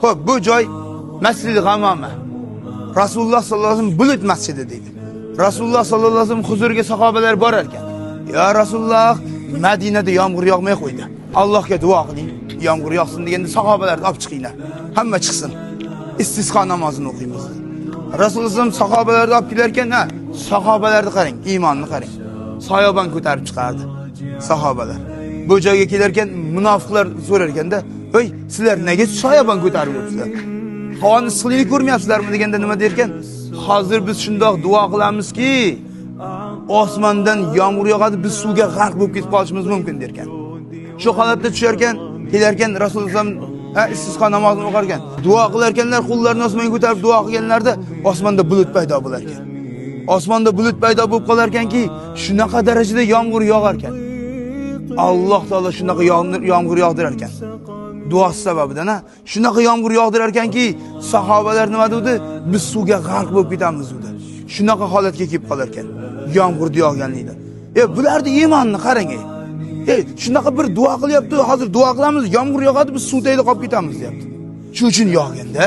Xo'p, bu joy Masjidil G'amama. Rasululloh sallallohu alayhi vasallam bulut masjidi deydi. Rasululloh sallallohu alayhi vasallam huzuriga sahobalar borar ekan. Ya Rasululloh, Madinada yomg'ir yog'may qo'ydi. Allohga duo qiling, yomg'ir yog'sin deganda sahobalarni olib chiqinglar. Hamma chiqsin. Istisqo namozini o'qiymiz. Rasululloh sallallohu alayhi vasallam sahobalarni olib kelar ekan, ha, sahobalarni qarang, iymonni qarang. Soyabon ko'tarib chiqardi sahobalar. Bu joyga kelar ekan, munofiqlar so'rar ekanda, "Ey, sizlar nega soyabon ko'tarib yuribsizlar? Havoni issiqligini ko'rmayapsizlarmi?" deganda nima der ekan? Hozir biz shundoq duo qilamizki, osmondan yomg'ir yog'adi, biz suvga g'arq bo'lib ketib qolishimiz mumkin der ekan. Shu holatda tushar ekan, kelar ekan Rasululloh ha, istisqo namozini o'qar ekan. Duo qilar ekanlar, qo'llarini osmonga ko'tarib duo qilganlarida osmonda bulut paydo bo'lar ekan. Osmonda bulut paydo bo'lib qolar ekanki, shunaqa darajada yomg'ir yog'ar ekan. Alloh taolo shunaqa yomg'ir yog'dirar ekan. Duosi sababidan, ha, shunaqa yomg'ir yog'dirar ekanki, sahobalar nima dedi? Biz suvga g'arq bo'lib ketamiz dedi. Shunaqa holatga kelib qolar ekan. Yomg'ir yog'ganligida. Bularni iymonini qarang. Shunaqa bir duo qilyapti, hozir duo qilamiz, yomg'ir yog'adi, biz suv tagida qolib ketamiz deyapti. Shu uchun yog'ganda.